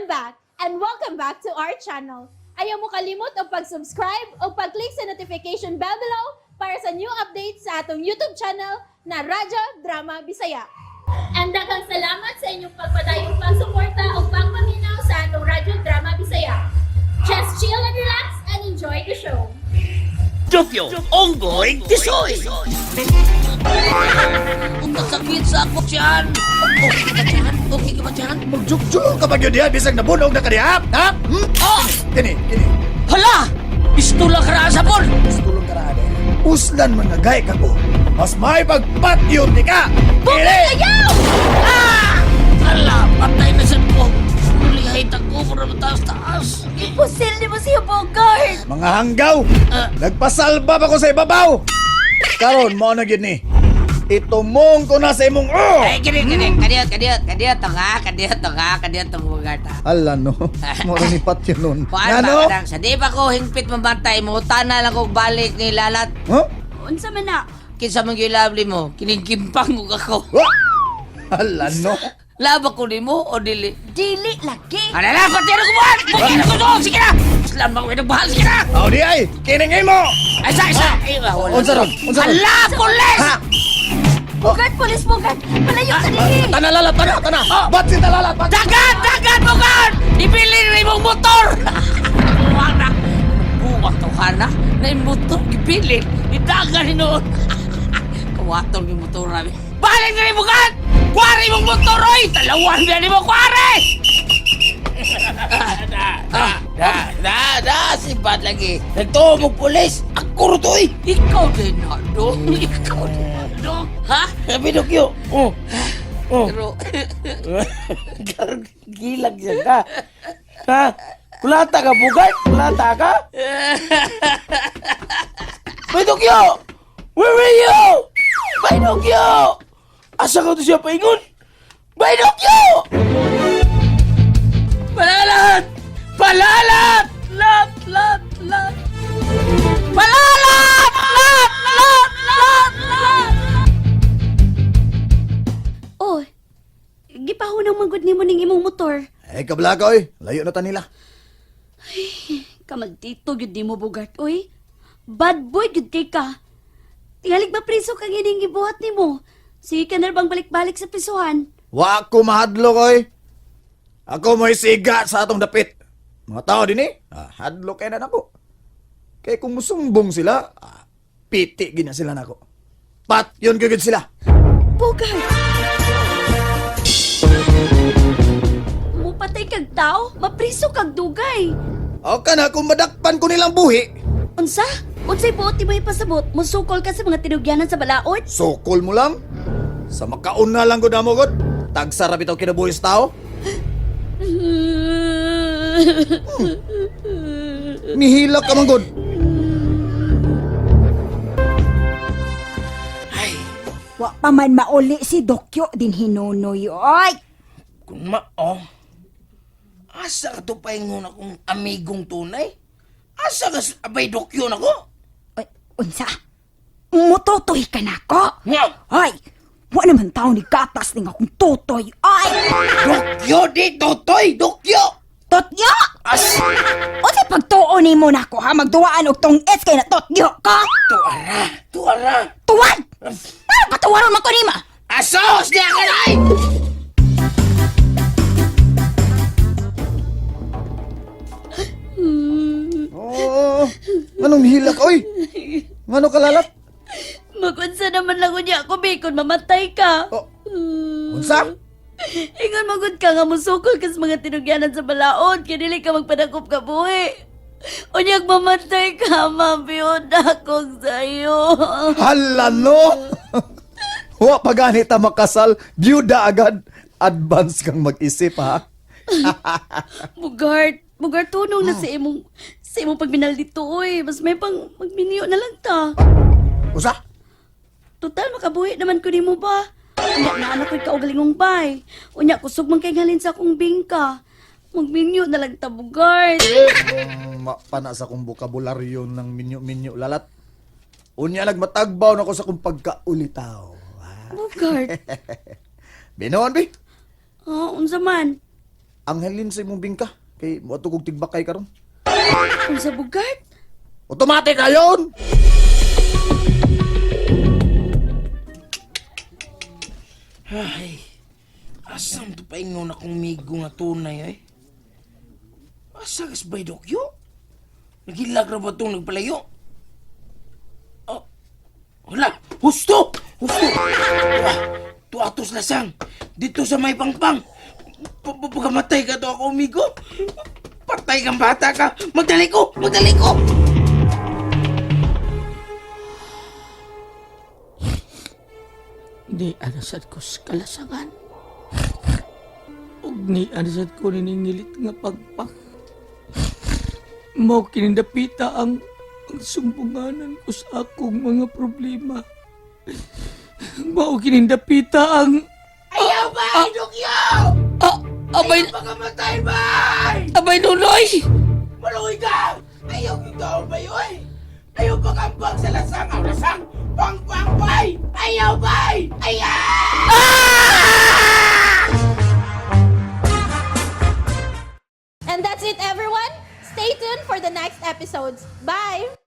I'm back and welcome back to our channel. Ayaw mo kalimot og pag-subscribe o pag-click sa notification bell below para sa new updates sa atong YouTube channel na Radyo Drama Bisaya. And daghang salamat sa inyong pagpadayong pagsuporta o pagpaminaw sa atong Radyo Drama Bisaya. Just chill and relax and enjoy the show. Dupyo, Onggoy, Tisoy! Ang sakit sa ako tiyan. Okay ka ba tiyan? Okay ka ba tiyan? Magjugjug ka pa gyud diha bisag nabunog na ka diha. Ha? Hmm? Oh! Kini, kini. Hala! Pistula ka na sa sabon! Tulong ka ra ade. Uslan man nga gay ka ko. Mas may pagpatyon ni ka. Kini. Ayaw! Ah! Hala! Patay na siya ko! Mulihay ko para mataas-taas! Pusil ni mo siya, Bogart! Mga hanggaw. Ah. Nagpasalba pa ko sa ibabaw. Karon mao na gyud ni. Itumong ko na sa imong oh. Ay, kini, kini! Kadiyo, kadiyo, kadiyo to nga, kadiyo to nga, kadiyo to Bogart ha. Ala no. Mo ra ni patyon nun. Kuan Ngano? ba, kadang, sa di pa ko hingpit mamatay mo, tana lang kog balik ni Lalat. Huh? Unsa man na? Kinsa man gyud lovely mo, kinigkimpang og ako. Wa! Ala no. Laba ko nimo o dili? Dili lagi! Ano na, pati na kumuhan! Bukid ako doon! Sige na! Islam ako bahal! Sige na! Aw di ay. Kining imo. Ay, isa, isa! Ay, wala. Unsa ron? Unsa ron? Hala, pulis! Ha? Bogart, pulis, Bogart! Palayo ka dili! Tana lalat, tana, tana. Oh. Bat si talalat, bat. Dagan! Dagan, bukan! Ibili na imong motor! Buwak na! Buwak to ka na! Na imong motor, gibilin! Idagan hinuon! Kawaton yung motor namin. Balik na rin, bukan! Kuwari mong motor, oy! Talawan na ni mo, kuwari! Da, da, da, sibat lagi. Nagtuo mo pulis. Ako ro to eh. Ikaw din na, dong. Ikaw din na, dong. Ha? Sabi Dokyo. Oh. Oh. Pero, Gilag siya ka. Ha? Kulata ka, Bugart? Kulata ka? Bay Dokyo! Where were you? Bay Dokyo! Asa ka to siya paingon? Bay Dokyo! Palalat! Palalat! Lat, lat, lat! Palalat! Lat, lat, lat, lat! Oh, gipahunang manggod nimo ning imong motor. Eh kabla ka oy. Layo na ta nila. Kamaldito gyud nimo, Bogart, oy. Bad boy gyud kay ka. Tingalig ba priso kang ining gibuhat nimo? Sige ka na bang balik-balik sa prisuhan? Wa ko mahadlok oy. Ako mo'y siga sa atong dapit. Mga tao din eh. Ah, hadlok kay na nako. Kay kung musumbong sila, ah, piti gina sila nako. Pat yun gud sila. Bogart! Mupatay kag tao, mapriso kag dugay. O ka na kung madakpan ko nilang buhi, Unsa? Unsay buot mo ipasabot? Musukol ka sa mga tinugyanan sa balaod? sokol mo lang. Sa makauna lang gud amo gud. Tagsara bitaw kinabuhi sa tao. Nihilak ka man gud. Wa pa man mauli si Dokyo din hinunoy. Oy! Kung mao, asa ka to paingon akong amigong tunay? Asa ka abay Dokyo nako? Oy, unsa? Mututoy ka na ko? Nga! Ay! Wa naman tao ni gatas ning akong tutoy. Ay! Dokyo di totoy! Dokyo! Totyo! As! Unsay pagtuo nimo nako ha? Magduwaan og tong S kay na totyo ka? Tuara! Tuara! Tuwan! Ano patuwaron man ko nima? Asos! Di ka na ay! Oo. Anong nihilak oy? Ngano kalalat? Magunsa naman lang unya ako, Bacon, mamatay ka. Oh. Unsa? Ingon magud ka nga musukol kas mga tinugyanan sa balaod, kay dili ka magpadakop ka buhi. Unyag mamatay ka, mabiyod akong sayo. Hala no! Wa pa gani ta makasal, byuda agad. Advance kang mag-isip ha. Bugart, Bugart, tunong na sa imong pagbinal dito, oy. Mas may pang magminyo na lang ta. Usa? Total, makabuhi naman ko nimo ba? Unya na anak ko'y kaugalingong bay. Unya, kusog man kay halin sa akong bingka. Magminyo na lang ta, Bugart. Pana sa kong bokabularyo ng minyo-minyo lalat. Unya nagmatagbaw na ko sa kong pagkaulitaw. Bugart, Binoon bi. ah, unsa man? Ang halin sa imong bingka kay moadto kog tigbakay karon. Unsa bugart? Automatic ayon. Ay, asam to paingon akong migo nga tunay ay. Asa kas bay Dokyo? Nagilag ra ba itong nagpalayo? Oh, wala, husto! Husto! Ah, tuatos lasang, dito sa may pangpang. Pagkamatay ka to ako, amigo. Patay kang bata ka. Magdali ko! Magdali ko! Ni anasad ko sa kalasangan. Ug ni anasad ko niningilit nga pagpang. Mao kinindapita ang sumbunganan ko sa akong mga problema. Mao kinindapita ang Ayaw ba, Dokyo! ah, abay Pagkamatay bay! Abay Nunoy! Maluoy ka! Ayaw yung taon ba yun? Ayaw pagambang sa lasang ang lasang! Pang pang bay! Ayaw bay! Ayaw! And that's it, everyone. Stay tuned for the next episodes. Bye!